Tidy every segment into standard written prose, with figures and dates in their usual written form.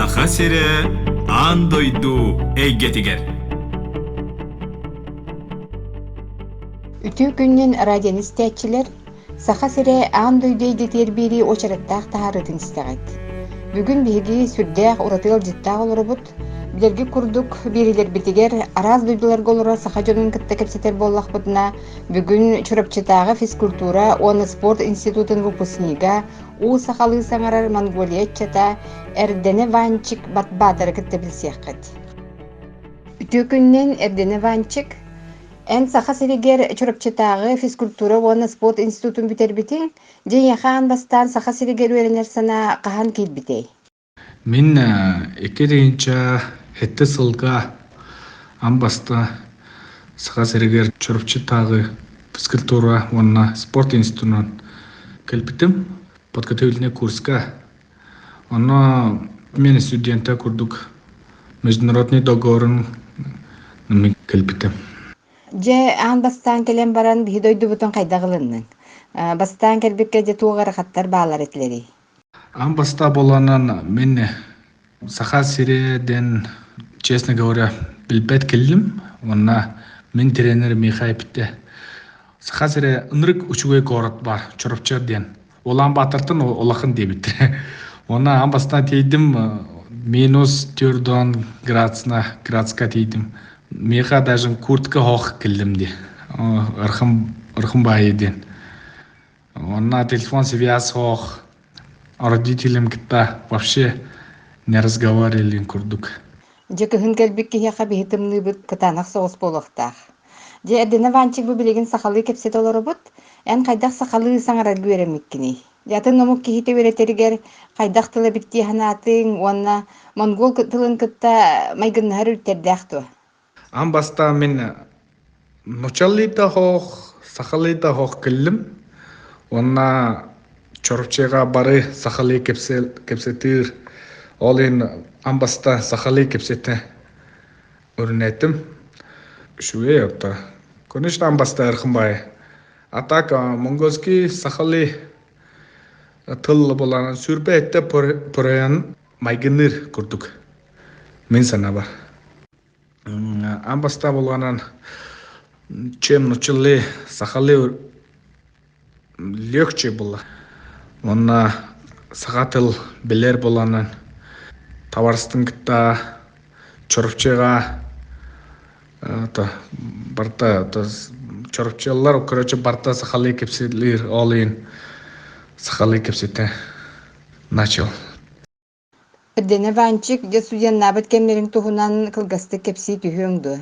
Саха сирэ аан дойду эйгэтигэр. Үтүө күннүн радионы истээччилэр, Саха сирэ аан дойду эйгэтигэр биэрии уочараттаах таһаарыытын истэҕит. Бүгүн биһиги сүрдээх ураты ыалдьыттаах олоробут. Билэрги курдук биэриилэрбитигэр араас дойдуларга олорор саха дьонун кытта кэпсэтэр буоллахпытына, бүгүн Чурапчытааҕы физкультура уонна спорт институтун выпускнига, уу сахалыы саҥарар Монголия ыччата Эрдэнэ Ванчик Батбаатары кытта билсиэххит. Үтүө күнүнэн, Эрдэнэ Ванчик! Эн Саха сиригэр Чурапчытааҕы физкультура уонна спорт институтун бүтэрбитиҥ, дьэ эйиэхэ аан бастаан Саха сиригэр үөрэнэр санаа хаһан киирбитэй? Мин 2007 сылга аан бастаан Саха сиригэр Чурапчытааҕы физкультура уонна спорт институтунан кэлбитим. Подготовительный курска. Онно мен студента курдук международный договорун мин кэлбитим. Дьэ, аан бастаан кэлэн баран биһи дойдубутун хайдах ылынныҥ? Бастаан кэлбиккэ дьэ туох ыарахаттар бааллар этилэрий? Аан бастаан буоланан мин Саха сирэ диэн, честно говоря, билбэт кэллим. Уонна мин тренер миэхэ эппитэ: Саха сирэ ынырык үчүгэй куорат баар, Чурапчы диэн. Улаанбаатартан улахан диэбиттэрэ. Уонна аан бастаан тиийдим, минус төрдөн градусна градуска тиийдим. Миэхэ даже куртка хоох кэллим дии. Ырхым, ырхым баайы диэн. Онно телефон связь суох, родителям кытта вообще не разговаривали курдук. Дьэ кыһын кэлбит киһиэхэ биһи тымныыбыт кытаанах соҕус буолуохтаах. Дьэ Эрдэнэ Ванчик бу билигин сахалыы кэпсэтэ олоробут. Эн хайдах сахалыы саҥарарга үөрэммиккиний? Дьэ атын омук киһитэ үөрэтэригэр хайдах тыл эбит дии санаатыҥ уонна монгол тылын кытта майгыннаһар өрүттэрдээх дуо? Аан бастаан мин нуччалыы да хоох, сахалыы да хоох кэллим. Уонна Чурапчыга бары сахалыы кэпсэтиир. Ол иһин аан бастаан сахалыы кэпсэтэ өрүнэтим. Үчүгэй отто. Конечно, аан бастаан ыархан баайы. А так монгольский сахалыы тыл буолан сүрбэ этте пырайан майгынныыр курдук. Мин санаабар. Аан бастаан буолуонан чем нуччалыы, сахалыы легче было. Уонна саха тыл билэр буоланан табаарыстын кытта Чурапчыга то барыта то Чурапчылар короче барыта сахалыы кэпсиир ол иһин сахалыы кэпсэтэ начал. Эрдэнэ Ванчик дьэ студеннаабыт кэмнэриҥ туһунан кылгастык кэпсии түһүөҥ дуо?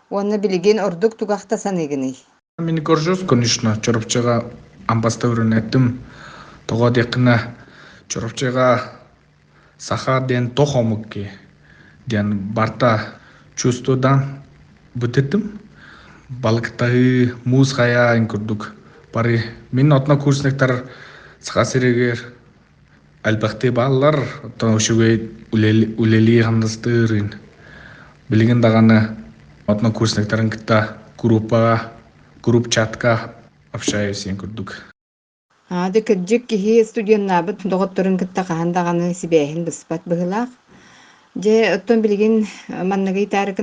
Уонна билигин ордук тугахта саныыгыный? Мин горжусь, конечно, Чурапчыга амбастабырын эттим. Тоҕо диэххинэ, Чурапчыга саха диэн тох омук диэн барта чувствудан бүтэрдим. Балыктаһыы, муус хайа курдук бары. Мин однокурсниктар Саха сиригэр Элбэхтии бааллар, оттон үчүгэй үлэлии хамнастыырын. Билигин даҕаны однокурсниктарын кытта группаҕа, групп чатка общаюсь диэн курдук. Аа, дьэ кырдьык киһи студеннаабыт доҕотторун кытта хаһан даҕаны сибээһин быспат быһыылаах. Дьэ, оттон билигин манныгы ыйытаары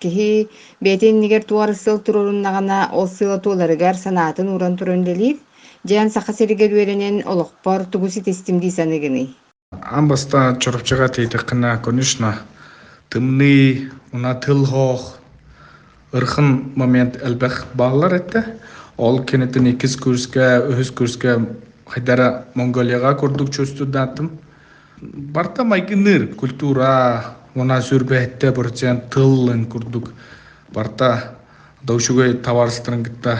киһи бэйэтин иннигэр туох эрэ сыал туруоруннаҕына, ол сыала туоларыгар санаатын ууран туран үлэлиир. Дьэ, эн Саха сиригэр үөрэнэн олохпор тугу ситистим дии саныыгыный? Аан бастаан Чурапчыга тиийдэххинэ, конечно, тымныы, уна тыл-хоох, ырхын момент элбэх бааллар этэ. Ол кэнниттэн иккис курска, үһүс курска хайдара Монголияҕа курдук чувствуйдаатым. Барыта майгынныыр культура, уонна сүрбэһиттэ процент тылын курдук барыта да үчүгэй табаарыстарын кытта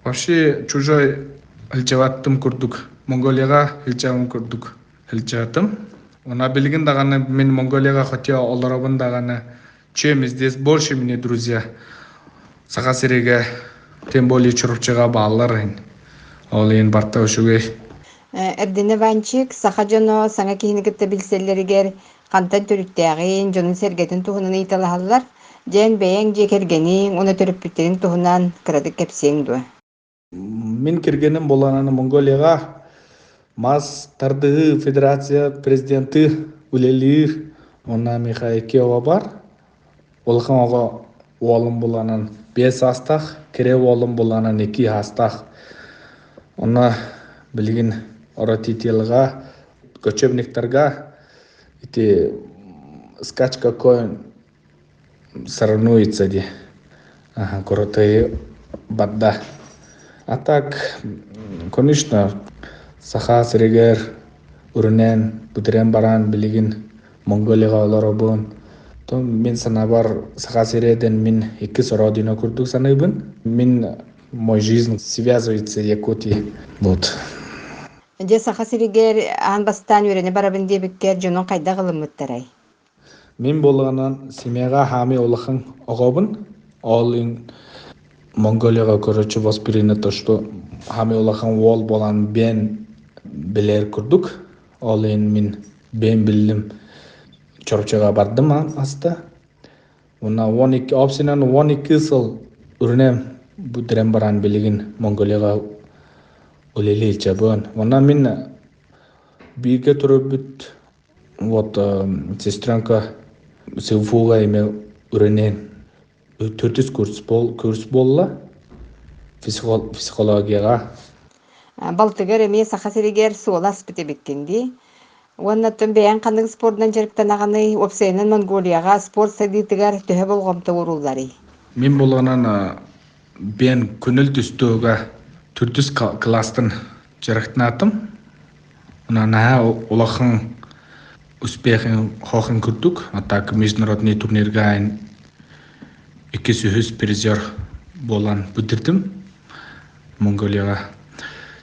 Вообще чужой илдьэбаттым курдук, Монголияҕа илдьэбин курдук илдьээтим. Уонна билигин даҕаны мин Монголияҕа хотя олоробун даҕаны, чем здесь больше мне друзья Саха сиригэ, тем более Чурапчыга бааллар иһин. Ол иһин барта үчүгэй. Эрдэнэ Ванчик саха дьоно саҥа киһини кытта билсэллэригэр хантан төрүттээҕин, дьонун-сэргэтин туһунан ыйыталаһаллар. Дьэн бэйэҥ дьиэ кэргэниҥ уонна төрөппүттэриҥ туһунан кыратык кэпсиэҥ дуо? Мин кэргэним буолан Монголияҕа. Мас тардыһыы федерация президенти үлэлиир. Онно миэхэ икки оҕо бар. Улахан оҕо уолум буланан 5 саастаах, кире уолум буланан 2 саастаах. Онно билигин оротителга, кочевниктарга ити скачка конь соревнуется ди. Ага, крутой барда. А так, конечно, Саха сиригэр үрүнэн бүтэрэн баран билигин Монголияҕа олоробун. Мин санаабар Саха сирэден мин иккис родина курдук саныыбын. Мин мой жизнь связывается Якутией. Вот. Дьэ Саха сиригэр аан бастаан үөрэнэ барабын диэбиккэр дьонуҥ хайдах ылыммыттарай? Мин буоллаҕынан семьяҕа хаамый улахан оҕобун. Ол ин Монголияҕа короче воспринято, что хаамый улахан уол буолан бэйэн билэр курдук. Ол иһин мин бэйэм биллим Чурапчыга бардым аста. Уонна 12 опсинан 12 сыл үрүнэм бүтэрэн баран билигин Монголияҕа үлэлии илдьэбин. Уонна мин бииргэ төрөөбүт вот сестренка СВФУга эме үрэнэн төрдүс курс бол курс буолла психологияҕа. Балтыгар эмиэ Саха сиригэр суола аспыт эбиккин дии. Уонна оттон бэйэҥ ханнык спордунан дьарыктанаҕыный? Уопсайынан Монголияҕа спорт сайдыытыгар төһө болҕомто уурулларый? Мин буоллаҕынан бэйэн көҥүл түстүүгэ төрдүс класстан дьарыктанаатым. Онон наһаа улахан успехин хоохин курдук. А так международный турнирга иккис үһүс призер буолан бүтэрдим. Монголияҕа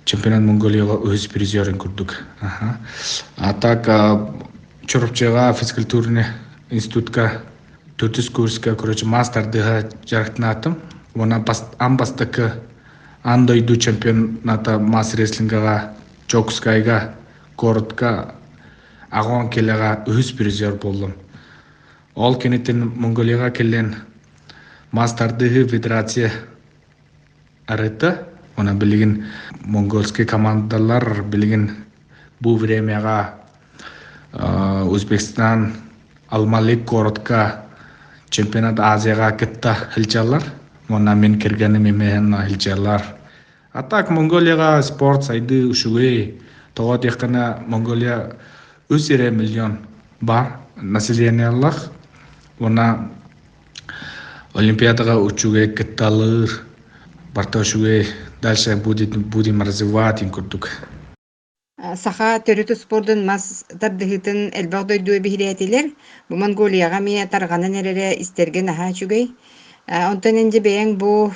чемпионат Монголияҕа үһүс призерин курдук. Аха. А так Чурапчыга физкультурный институтка төрдүс курска, короче, мас тардыһа дьарыктанаатым. Уонна аан бастакы аан дойду чемпионата мас рестлингаҕа Чокскайга городка аҕон келеҕа үһүс призер буоллум. Ол кэнниттэн Монголияҕа кэлэн мас тардыһыы федерация арыйда. Онон билигин монгольскай командалар билигин бу времяҕа Узбекистан Алмалик городка чемпионат Азияҕа кытта сылдьаллар. Уонна мин кэргэним эмиэ сылдьаллар. А так Монголияҕа спорт сайдыы үчүгэй. Тоҕо диэххинэ Монголия 3 миллион бар населениелаах. Уонна Олимпиадаҕа үчүгэй кытталыыр. Барыта үчүгэй. Дальше будет, будем развивать курдук. Саха төрүт спордун мас тардыһыытын элбэх дойду биһирээтилэр. Бу Монголияҕа эмиэ тарҕанан эрэрэ истэргэ наһаа үчүгэй. Онтон эн дьэ бэйэҥ бу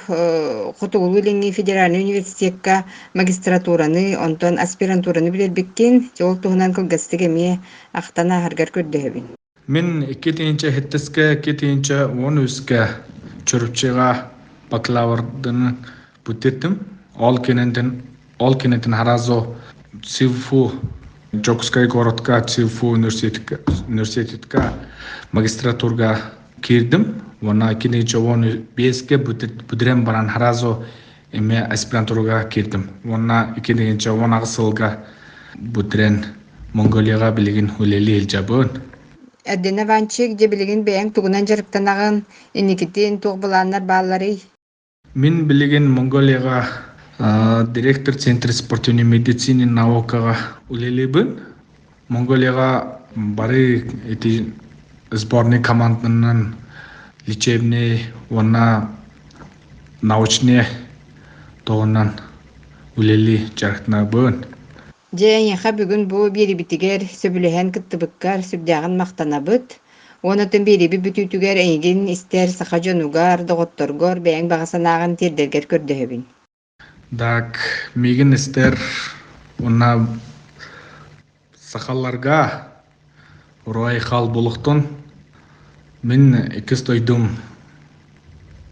Хотугулуу-Илиҥҥи федеральнай университекка магистратураны, онтон аспирантураны бүтэрбиккин, ол туһунан кылгастык эмиэ ахтан ааһаргар көрдөһөбүн. Мин 2007-ке, 2013-ке Чурапчыга бакалаврдын бүтэрдим. Ол кэнниттэн сразу ЦИФУ Чокскай городка ЦИФУ университетка магистратурга киирдим. Уонна 2015-ке бүтэрэн баран сразу эмиэ аспирантурага киирдим. Уонна 2016 сылга бүтэрэн Монголияҕа билигин үлэлии сылдьабын. Эрдэнэ Ванчик, дьэ билигин бэйэҥ тугунан дьарыктанаҕын, инникитин туох былааннар баалларый? Мин билигин Монголияҕа директор Центра спортивной медицины наукаҕа үлэлиибин. Монголияҕа бары эти сборный команданан лечебный уонна научный туһунан үлэлии дьарыктанабын. Дьэ, эйиэхэ бүгүн бу биэрибитигэр сөбүлэһэн кыттыбыккар сүрдээҕин махтанабыт. Уонна биэрибит бүтүүтүгэр эйигин истэр саха дьонугар, доҕотторгор бэйэҥ баҕа санааҕын тиэрдэргэр көрдөһөбүн. Так, миигин истэр уонна сахаларга уруй-айхал буолуохтун. Мин иккис дойдум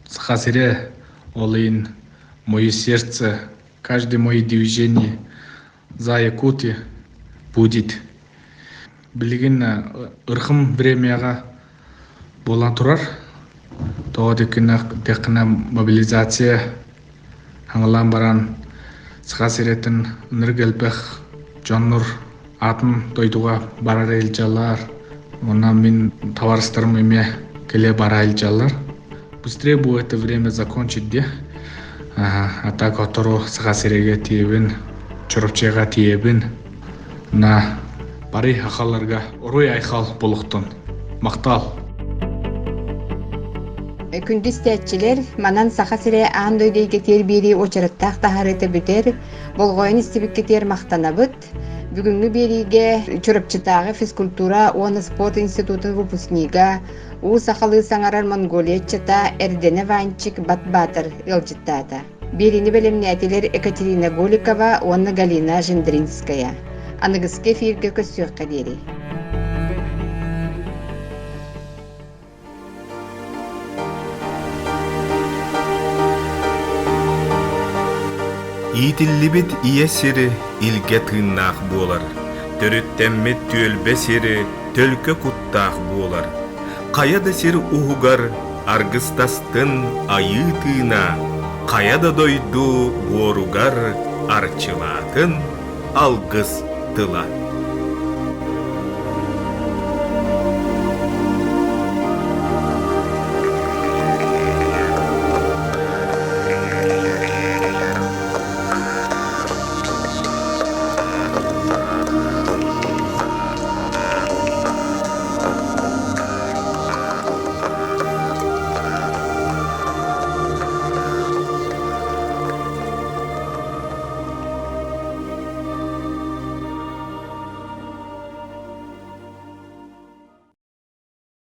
Саха сирэ, ол иһин мое сердце, каждое мое движение за Якутию будет. Билигин ыарахан времяҕа буолан турар. Тоҕо диэххинэ мобилизация хаҥалаан баран Саха сирэтин ынырык элбэх Дьоннор атын дойдуга барар илдьаллар. Онно мин товарыстарым эмиэ кэлэ бара илдьаллар. Быстрее бы это время закончить де. А так отору Саха сиригэ тиийэбин, Чурапчыга тиийэбин. На бары хахаларга уруй айхал булуктун. Махтал! Күндү истээччилэр, манан Саха сирэ аан дойду эйгэтигэр биэрии уочараттаах таһаарыыта бүтэр. Болҕойон истибиккитигэр махтанабыт. Бүгүҥҥү биэриигэ Чурапчытааҕы физкультура уонна спорт институтун выпускнига, уу сахалыы саҥарар Монголия ыччата Эрдэнэ Ванчик Батбаатар ыалдьыттаата. Биэриини бэлэмнээтилэр Екатерина Голикова уонна Галина Жендринская. Аныгыскы эфиргэ көрсүөххэ диэри. Иитиллибит ийэ сири илгэ тыыннаах буолар, төрүттэммит түөлбэ сири төлкө куттаах буолар. Хайа да сир уһугар аргыстастын айыы тыына, хайа да дойду буоругар арчылаатын алгыс тыла.